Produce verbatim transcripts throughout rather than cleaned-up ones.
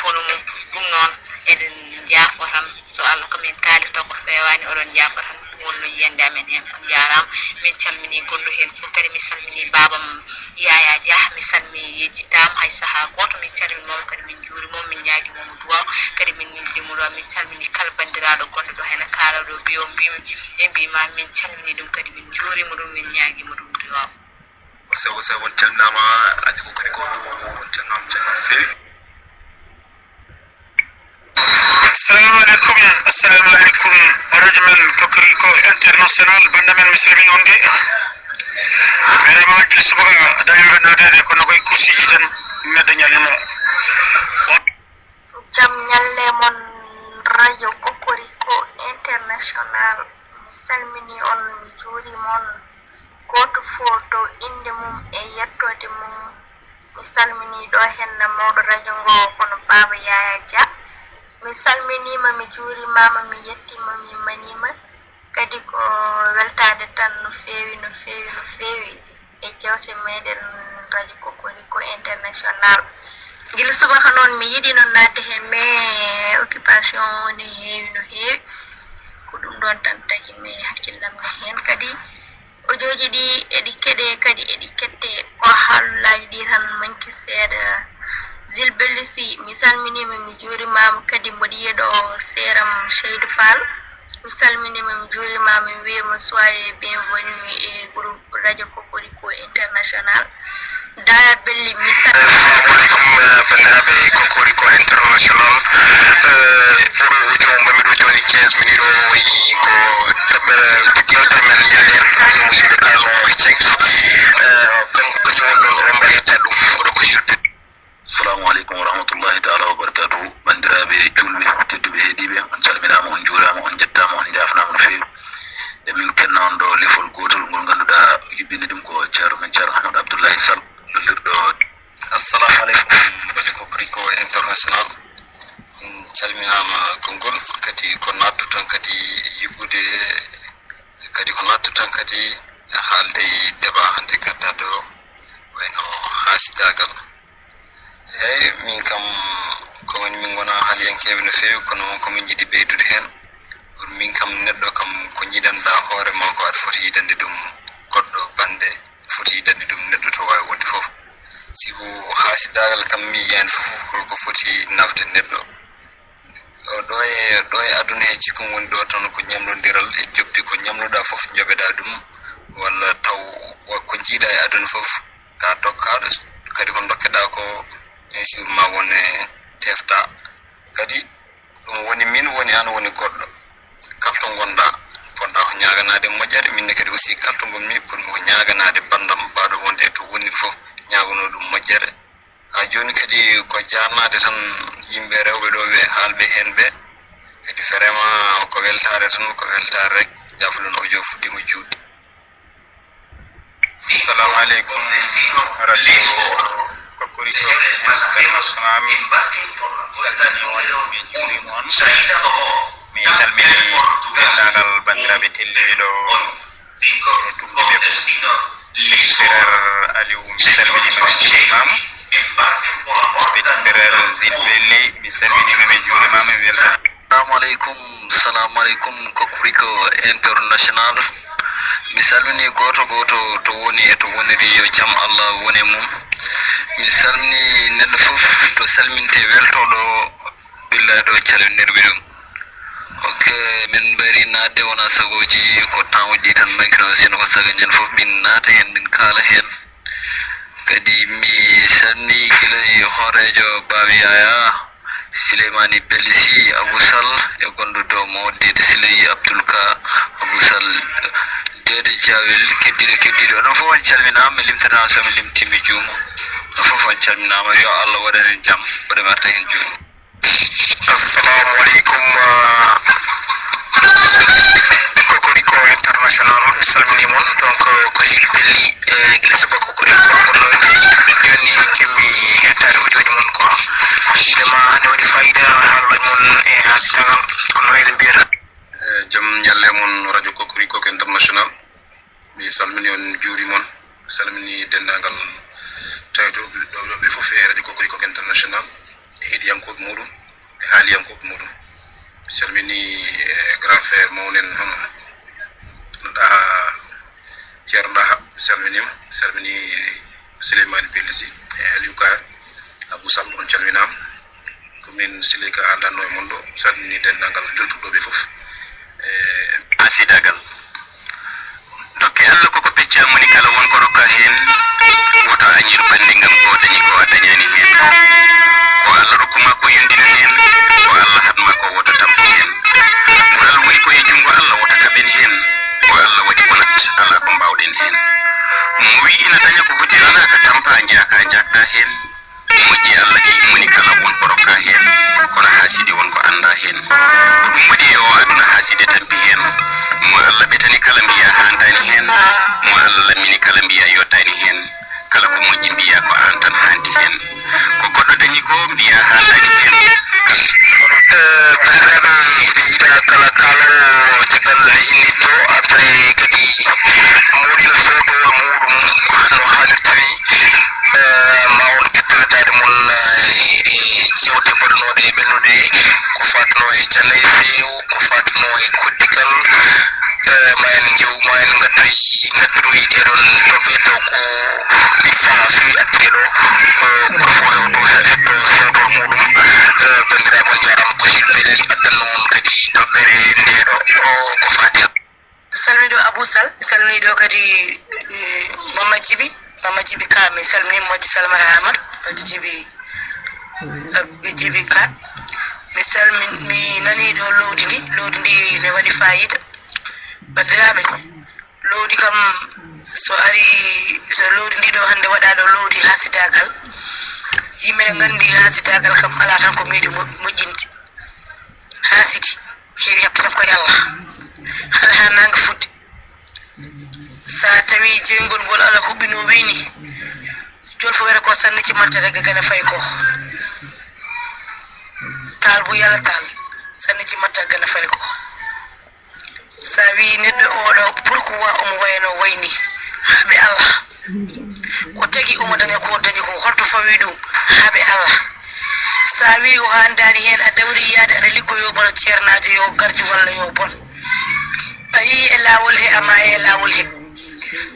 Hono mum ɗum noon, eɗen njaafo tan, so Allah ko min kaalito ko feewaani, oɗon njaafo tan, ɗum wonno yiyannde amen heen. On njaaraama, min calminii gollo heen fof, kadi min calminii baabam Yaya Dia, min salmii yejjitaama hay sahaa gooto, min calminii mo, kadi min njuuriima mo, min ñaagiima mo duwaaw, kadi min neldiima mo duwaaw, min calminii kala banndiraaɗo gonɗo ɗo heen, kaala ɗo, mbiyo mbiimi, ɓe mbiima, min calminii ɗum, kadi min njuuriima ɗum, min ñaagiima ɗum duwaaw. Sewo sewo, on calminaama, aɗa ko kadi ko on calminaama, calminaama no feewi. Assalamu alaikum, assalamu alaikum. Radio men Kokoriko International, banda men mi salmini on de. Vraiment, gila subaka, dañi ko naatede, kono koye kursiji tan, neɗɗo ñalluno. Jam ñalle mon, Radio Kokoriko International. Mi salmini on, mi juurima on. Gooto fof to innde mum e yettoode mum. Mi salminii ɗo heen mawɗo radio ngo, hono Baaba Yaya Dia. Mi salminiima, mi juurimaama, mi yettiima, mi maniima. Kadi ko weltaade tan no feewi, no feewi, no feewi e jeewte meɗen Radio Kokoriko International. Gila subaka noon, mi yiɗi noon naatde heen, mais occupation o ne heewi, no heewi. Ko ɗum ɗoon tan tagi mi hakkillam ne heen. Kadi Ojooji ɗi eɗi keɗee kadi eɗi kettee, ko haalulaaji ɗi tan manki seeɗa. Zil Belli Sy, mi salminiima, mi juurimaama kadi mboɗo yiya ɗo seeram Seydou Fall. Mi salminiima, mi juurimaama, mi wiyama soyez bienvenue e groupe Radio Kokoriko International. Daya Belli, mi salminiima. Assalamu alaikum, eh, banndiraaɓe Kokoriko International. Eh, pour joom mbami ɗo jooni quinze minutes o woni ko toɓɓere yewtere men ñallen, no yimɓe kalno e cenki. Eh, kan ko jooni ɗon oɗon mbawi yetta ɗum, oɗo ko Jules Pep. Assalamu alaikum wa rahmatullahi ta'ala wa barakatuhu. Banndiraaɓe juulɓe, tedduɓe, heɗiiɓe, on calminaama, on njuuraama, on njettaama, on njaafnaama no feewi. E min kenna on ɗo lefol gootol ngol ngannduɗaa yuɓɓini ɗum ko ceerno men, Ceerno Ahmad Abdoulaye Sall, lollirɗo. Assalamu alaikum, bannde Kokoriko International. On calminaama konngol, kadi ko naattu tan kadi yuɓɓude, kadi ko naattu tan kadi haalde e débat hannde gaddaɗo wayno haasidaagal. Eey, min kam, ko woni min ngonaa haaliyankeeɓe no feewi, kono ko min njiɗi ɓeydude heen. Pour min kam, neɗɗo kam, ko njiɗanɗaa hoore maa ko aɗa foti yiɗande ɗum goɗɗo bannde, foti yiɗande ɗum neɗɗo to waawi wonde fof. Sibu haasidaagal kam, mi yiyaani fof holko foti nafde neɗɗo. O ɗo e, ɗo e aduna he, cikkumi woni ɗo tan ko ñamlondiral e joɓdi, ko ñamluɗaa fof njoɓeɗaa ɗum, walla taw wa-, ko njiiɗaa e aduna fof, ka tokkaaɗo, kadi ko ndokkeɗaa ko, un jour ma won e tefta. Kadi ɗum woni min, woni an, woni goɗɗo. Kala to ngonɗaa, poɗɗaa ko ñaaganaade moƴƴere, min ne kadi aussi kala to ngonmi, poɗmi ko ñaaganaade banndam baɗo wonde e to woni fof, ñaaganoo ɗum moƴƴere. Ha jooni kadi ko jaarnaade tan yimɓe rewɓe ɗo ɓe haalɓe heen ɓe. Kadi vraiment ko weltaare tan, ko weltaare rek. Jaafuɗon audio fuɗɗiima juutde. Assalamu alaikum, Radio Kokoriko International. Salmini on, mi juurima on. Mi salmini denndaangal banndiraaɓe telliiɓe ɗo e tufde ɓe fof. Petit frère Aliou, mi salminiima, mi juurimaama. Petit frère Zil Belli, mi salminiima, mi juurimaama, mi weltaniima. Assalamu alaikum, salamu alaikum, Kokoriko International. Mi salmini gooto gooto to woni e to woniri, yo jam Allah wone mum. Mi salmini neɗɗo fof to salminte weltooɗo. Billahi ɗo calminirmi ɗum. Ok, min mbari naatde wona sagooji ko temps uji tan manki ɗo, sino ko saga ñande fof min naata heen, min kaala heen. Kadi mi salmini gila e hooreejo Baaba Yaya, Sileymani Belli Sy, Abou Sall, e gonɗo to mo Deedi Siley, Abdoul Ka, Abou Sall, Deede Jawel, keddiiɗo, keddiiɗo. Onon fof on calminaama, mi limtanaama, so mi limtii mi juumo. Onon fof on calminaama, yo Allah waɗan en jam, o ɗo mi arta heen jooni. Assalamu alaikum, uh, Kokoriko International, mi salmini mon. Donc, uh, ko Jules Belli, eh, gila subaka Kokoriko, kono joni kemi hettaade audio ji mon quoi. Vraiment, ne waɗi fayida, haalooji mon e haasidaagal, kono eɗen mbiyata. Eh, jam ñalle mon, Radio Kokoriko International. Mi salmini on, juuri mon. Mi salmini denndaangal tawetooɓe ɗo, ɗo ɓe fof e Radio Kokoriko International. heɗiyankooɓe muɗum e haaliyankooɓe muɗum. Mi salmini, eh, grand frère mawnen hono, hono ɗa Ceerno Daha, mi salminiima, mi salmini Souleymane Pelli Sy, e Aliou Ka, Abou Sall, on calminaama. Ko min Siley Ka aldanno e mon ɗo, salmini denndaangal jultuɗo ɓe fof. E asidagal. Dokke Allah koko pecca moni kala won ko rokka heen, woto a añir bannde ngam ko o dañi ko a dañani heen. Ko Allah rokkuma ko yondina heen, ko Allah haɗma ko woto tampu heen. Ngural woni ko e junngo Allah, woto kaɓen heen. Ko Allah waɗi bonat, alaa ko mbaawɗen heen. Mo wiyi ina daña ko hoddiranaaka, tampa, njaaka, njaakɗa heen. Moƴƴi Allah e immani kala won ko rokka heen, kono haasidi won ko annda heen. Ko ɗum waɗi e o aduna haaside tampi heen. Mo Allah ɓetani kala mbiya haandaani heen, mo Allah lammini kala mbiya yooɗaani heen. Kala ko moƴƴi mbiya ko aan tan haandi heen. Ko goɗɗo dañi ko mbiya haandaani heen. Eh, bandiraɓe, mbiɗa kala kaaloowo caggal innitto, après kadi mawɗo ina soodoo muɗum no haalirta ni. Eh, ma on kettoytaade mon, eh, e jewte mbaɗunooɗe e ɓennude, ko faatnoo e janaye seew, ko faatnoo e koddigal, eh, ma en njew, ma en ngaddoy, ngaddoy ɗee ɗoon toɓɓe taw ko ɗi sahaa feewi artude ɗo, eh, gooto fof hewto, he-, heɓto sewtol muɗum. Eh, banndiraaɓe, on njaaraama ko Jules Belel addanno on kadi toɓɓere ndee ɗo, o, ko faati e salmini ɗo Abou Sall, salmini ɗo kadi, eh, Mama Djibi, Mama Djibi Ka, mi salmini moƴƴi salmata Amadou, moƴƴi Djibi, eh, Djibi Ka. Mi salmini, mi nani ɗo lowdi ndi, lowdi ndi ne waɗi fayida. Banndiraaɓe, lowdi kam so ari, so lowdi ndi ɗo hannde waɗa ɗo lowdi haasidagal, yimɓe ne nganndi haasidagal kam alaa tan ko meeɗi mo-, moƴƴinde. Haasidi, heewi heɓta tan koye Allah. Hade haa naange fuɗde. So a tawi jeyngol ngol Allah huɓɓi no wiyni, jolfo wiyata ko sanne ci matta daga gana fay ko. Taal bu yalla taal, sanne ci matta gana fay ko. So a wii neɗɗo oɗo, pourquoi omo wayno wayni? Haaɓe Allah. Ko tagi omo daña ko dañi ko, holto fawi ɗum? Haaɓe Allah. So a wii o haandaani heen, a dawri yaade aɗa liggoyoo bal ceernaajo yo garju walla yo bol. A yii e laawol he, a maayi e laawol he.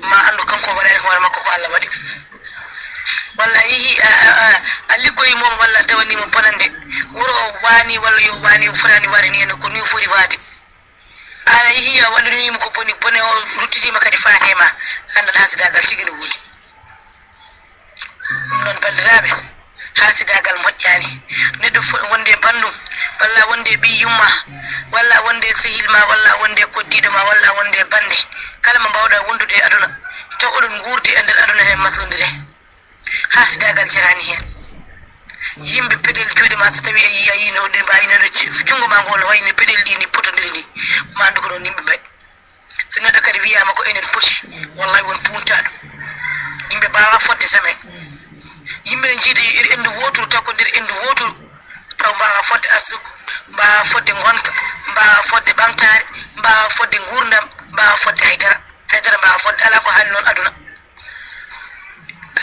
Ma anndu kanko waɗaani hoore makko ko Allah waɗi. Walla a yii a, a, a, a liggoyi mo walla a dawani mo bonannde. Wuro o waani walla yo waani, o fotaani waade ni, ene ko ni o foti waade. Aan a yii a waɗanima ko boni, bone o ruttitima kadi faate ma, anndan haasidaagal tigi no woodi. Ɗum noon, banndiraaɓe, haasidaagal moƴƴaani. Neɗɗo fo-, wonde e banndum, walla wonde e ɓiy yumma, walla wonde e sehil ma, walla wonde e koddiiɗo ma, walla wonde e bannde. Kala mo mbaawɗa wondude e aduna, taw oɗon nguurdi e nder aduna he maslondire. Haasidaagal jaraani heen. Yimɓe peɗel juuɗe ma, so tawi a yii, a yii no ɗi mbayi no ɗo ci-, junngo ma ngol no wayi no peɗel ɗi ni potondiri ni, ma anndu ko ɗon yimɓe mbayi. So neɗɗo kadi wiyaama ko enen poti, wallahi won puuntaɗo. Yimɓe mbaawa fodde same. Yimɓe ne njiida e nder enndu wooturu, taw ko nder enndu wooturu, taw mbaawa fodde arsuku, mbaawa fodde ngonka, mbaawa fodde ɓamtaare, mbaawa fodde nguurndam, mbaawa fodde haydara. Haydara mbaawa fodde, alaa ko haali noon aduna.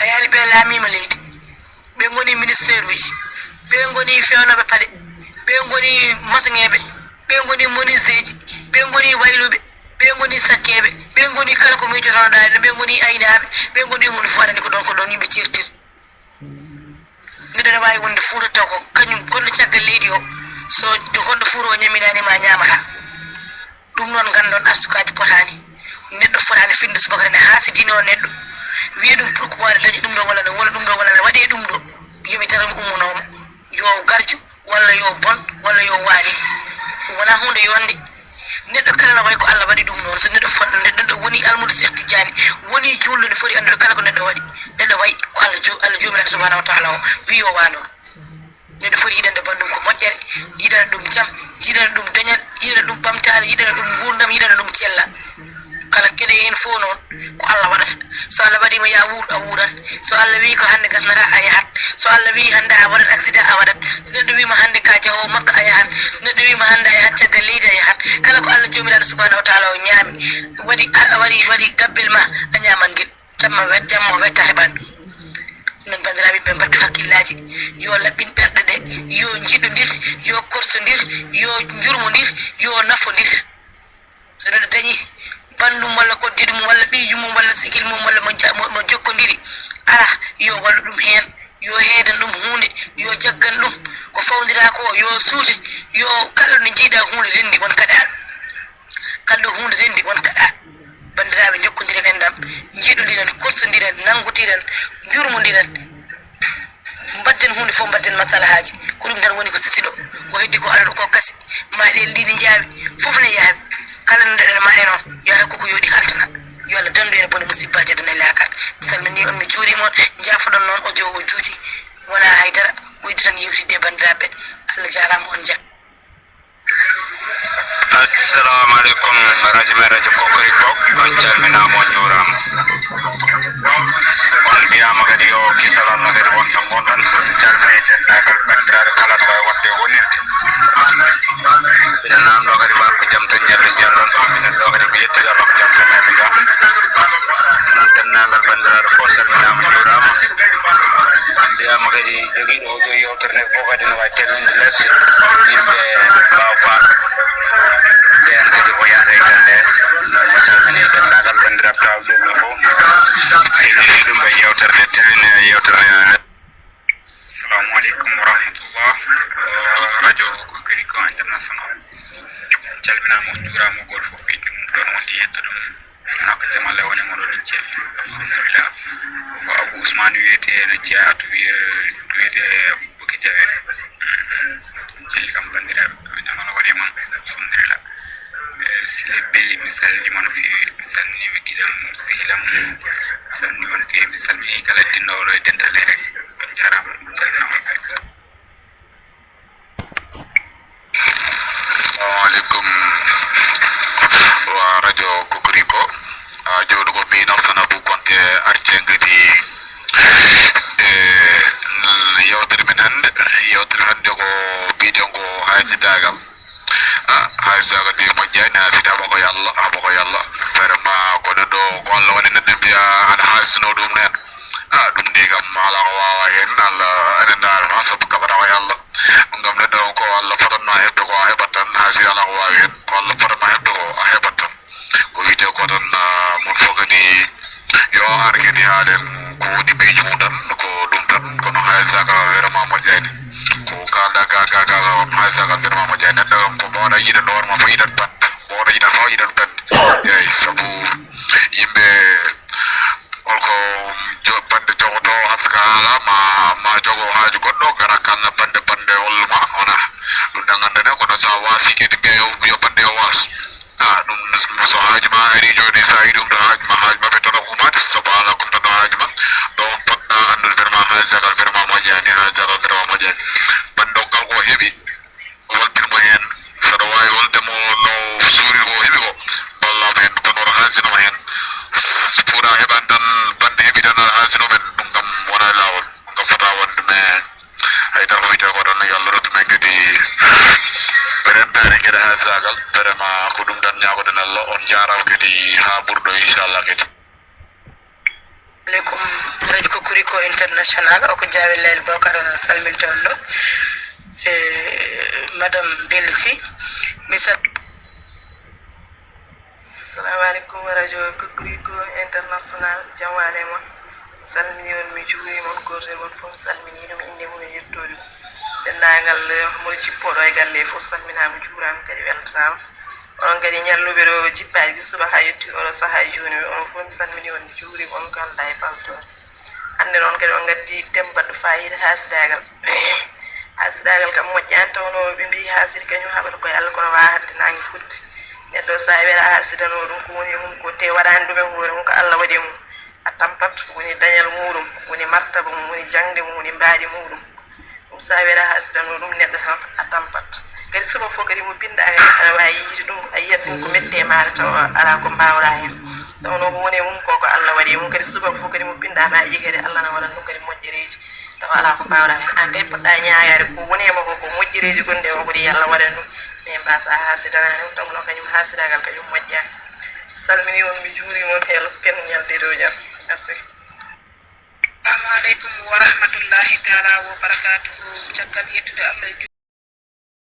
A yaani ɓe laamiima leydi, ɓe ngoni ministère uji, ɓe ngoni fewnooɓe paɗe, ɓe ngoni masoŋeeɓe, ɓe ngoni menuiseeji, ɓe ngoni wayluɓe, ɓe ngoni sakkeeɓe, ɓe ngoni kala ko miijotoɗaa, ɓe ngoni aynaaɓe, ɓe ngoni hunde fof aɗa anndi ko ɗon, ko ɗon yimɓe ceertiri. Neɗɗo ne waawi wonde Fuuta taw ko kañum gonɗo caggal leydi o, so to gonɗo Fuuta o ñaminaani ma ñaamata. Ɗum noon nganndon arsukaaji potaani. Neɗɗo fotaani finde subaka ne haasidinoo neɗɗo. Wiya ɗum pourquoi ne dañi ɗum ɗo walla ne wona ɗum ɗo walla ne waɗi e ɗum ɗo. Yomi daran ummonoomo. Yo garju. Walla yo bon, walla yo waali. Ɗum wonaa huunde yonde. Neɗɗo kala na wayi ko Allah waɗi ɗum noon. So neɗɗo fotɗo, neɗɗo, neɗɗo woni almuudo Seex Tijjaani, woni juulɗo, ne foti anndude kala ko neɗɗo waɗi. Neɗɗo wayi ko Allah jo-, Allah Joomiraaɗo Subhaanahu wa Taala o wiyi o waano. Neɗɗo foti yiɗande banndum ko moƴƴere, yiɗana ɗum jam, yiɗana ɗum dañal, yiɗana ɗum ɓamtaare, yiɗana ɗum nguurndam, yiɗana ɗum cellal. Kala keɗe heen fof noon, ko Allah waɗata. So Allah waɗiima ya wuur, a wuurat. So Allah wii ko hannde gasnata, a yahat. So Allah wii hannde a waɗat accident, a waɗat. So neɗɗo wiima hannde ka jahoowo makka, a yahat. Neɗɗo wiima hannde a yahat caggal leydi, a yahat. Kala ko Allah Joomiraaɗo Subhaanahu wa Taala o ñaami, waɗi, a, waɗi, waɗi gabbel ma, a ñaaman ngel. Jamma wet, jamma wetta heɓan ɗum. Enen banndiraaɓe ɓe mbattu hakkillaaji, yo laɓɓin ɓerɗe ɗe, yo njiɗondir, yo korsondir, yo njurmondir, yo nafondir. So neɗɗo dañi banndum walla koddiɗo mum walla ɓiijo mum walla sigil mum walla mo ja- mo- mo jokkondiri, ara yo wallu ɗum heen, yo heedan ɗum huunde, yo jaggan ɗum ko fawndira ko, yo suute, yo kala no njiiɗa huunde renndi on kaɗa. Kala ɗo huunde renndi on kaɗa. Banndiraaɓe, njokkondiren enɗam, njiɗondiren, korsondiren, nanngotiren, njurmondiren. Mbaɗden huunde fof, mbaɗden masalahaaji. Ko ɗum tan woni ko sisi ɗo. Ko heddi ko aduna ko kasi. Ma ɗen ndi ne njaawi. Fof ne yaawi. Kala no ndeɗen ma en o, yo Allah koko yooɗi haltana. Yo Allah danndu en bone musibbaaji aduna e laakara. Mi salminii on, mi juuriima on. Njaafoɗon noon o jo o juuti. Wonaa hay dara. Ko yiɗi tan yewtidde e banndiraaɓe. Allah jaaraama, on njaaraama. Assalamu alaikum, radio men, radio Kokoriko. On calminaama, on njuuraama. On mbiyaama kadi yo kisal Allah kadi wonta ngonɗon. On calminii denndaangal banndiraaɓe kala no wayi wonde e wonirde. Mbiɗa naamnoo kadi mbaa ko jam tan ñalluɗon, ñalluɗon. Minen ɗo kadi ko yettude Allah ko jam tan ñalli ga. Noon denndaangal banndiraaɓe fof calminaama, njuuraama. On mbiyaama kadi jogiiɗo o joyi yewtere nde fof kadi no waawi tellinde les yimɓe mbaawa faam. Ɓeen kadi ko yahata e galle. Noon mi salminii denndaangal banndiraaɓe tawɓe men fof. Ene ɗum ɓe yewtere nde tellinde yewtere nde. Assalamu aleykum wa rahmatullah. Radio Kokoriko International. Calminaama, on njuuraama, gooto fof ko innde mum, ɗoon wonde yettoɗon. Naka jamal e wone moɗo liccel. Alhamdulillah. Ko Abou Ousmane wiyete, ene jeyaa to wiye, to wiyete Bukki Jawe. Jelli kam banndiraaɓe, jamal waɗi e mon. Alhamdulillah. Eh, Sile Belli, mi salminiima no feewi. Mi salminiima giɗam, sehilam. Mi salminiima no feewi. Mi salminii kala dinnoowo e dental he. On njaaraama. On calminaama. Assalamu alaikum. Wa radio Kokoriko. A jooɗo ko min Alsana Bou Konte arce ngadi e yewtere men hannde. Yewtere hannde ko mbiɗen ko haysidagal. Ah, haysidagal de moƴƴani, haysida haɓa ko yalla, haɓa ko yalla. Vraiment ko neɗɗo ko Allah waɗi neɗɗo mbiya aɗa haysino ɗum nen. Ah, ɗum ni kam alaa ko waawaa heen, Allah ene ndaarnoo, sabu kaɓataa ko e Allah. Ngam neɗɗo o, ko Allah fotannoo heɓde ko, a heɓat tan, hay si alaa ko waawi heen, ko Allah fotannoo heɓde ko, a heɓat tan. Ko wiyetee ko tan, ah, mon fof kadi yo ar kadi haalen ko woni miijo mum tan, ko ɗum tan, kono hay saka vraiment moƴƴaani. Ko kaalɗaa ka, ka, ka, ka, hay saka vraiment moƴƴaani. Neɗɗo kam ko mbaawɗaa yiɗande hoore ma fof yiɗat bande, mbaawɗaa yiɗande fof yiɗat bande. Eeyi, sabu yimɓe Holko jo-, bande jogoto haska haala ma, ma jogo haaju goɗɗo, gara kalna bande, bande holluma, wona ɗum ɗan gandane, kono sa wasi kadi mbiya yo, yo bande yo was. Ah, ɗum so haaju ma ari joni, sa yiɗi ɗum to haaju ma, haaju ma ɓe tono humade, sabu haala comme tono haaju ma, ɗo on poɗɗa anndude vraiment haaju sagal vraiment moƴƴani, haaju sagal vraiment moƴƴani. Bande o kala ko heɓi, Waltirmo heen, saɗa waawi walde mo no suurir ko heɓi ko, ballamo heen, kono oto haasino mo heen. Fuuɗa heɓan tan, bande heɓi tan, aɗa haasino men, ɗum kam wonaa e laawol, ɗum kam fota wonde, mais haydara ko wiyetee ko tan, yo Allah rokku men kadi rentaare geɗe haa saagal, vraiment ko ɗum tan ñaagoɗen Allah, on njaaraama kadi haa ɓurɗo, inchallah kadi. Aleykum, Radio Kokoriko International, o ko Jaawel Layel Bokar salminta on ɗo. E, Madame Belsi, mi sal- Assalamu aleykum, Radio Kokoriko International, jam waale mon. Mi salmini on, mi juuri mon, gooto e mon fof mi salmini ɗum, innde mum e yettoode mum. Denndaangal, eh, mo jippooɗo e galle fof salminaama, juuraama, kadi weltanaama. Onon kadi ñalluɓe ɗo jippaaji suba haa yetti oɗo sahaa e jooni, onon fof mi salmini on, mi juuri on kala e paltoor. Hannde noon kadi on ngaddi thème baɗɗo faayiida, haasidaagal. Haasidaagal kam moƴƴaani, tawnoo ɓe mbiyi haasidi kañum haɓata ko e Allah, kono waawaa haɗde naange fuɗde. Neɗɗo so a wiyata a haasidanoo ɗum, ko woni e mum ko te waɗaani ɗum e hoore mum, ko Allah waɗi e mum. A tampat, woni dañal muuɗum, woni martaba mum, woni jaŋde mum, woni mbaadi muuɗum. Ɗum so a wiyata haasidanoo ɗum neɗɗo tan, a tampat. Kadi subaka fof kadi mo pinndaa heen, aɗa waawi yiide ɗum, a yiyat ɗum ko metti e maaɗa, tawa alaa ko mbaawɗaa heen. Tawnoo ko woni e mum ko, ko Allah waɗi e mum. Kadi subaka fof kadi mo pinndaa, ma yiy kadi Allah na waɗan ɗum kadi moƴƴereeji, tawa alaa ko mbaawɗaa heen. Aan kay poɗɗaa ñaagaade ko woni e makko ko moƴƴereeji gonɗi e makko ɗi, yo Allah waɗan ɗum. Mais mbaasaa haasidanaade ɗum, tawnoo kañum haasidaagal kañum moƴƴaani. Salminii on, mi juurii on, yo Allah rokku en ñalnde dow jam. Merci. Assalamu aleykum wa rahmatullahi taala wa barakatuhu. Caggal yettude Allah e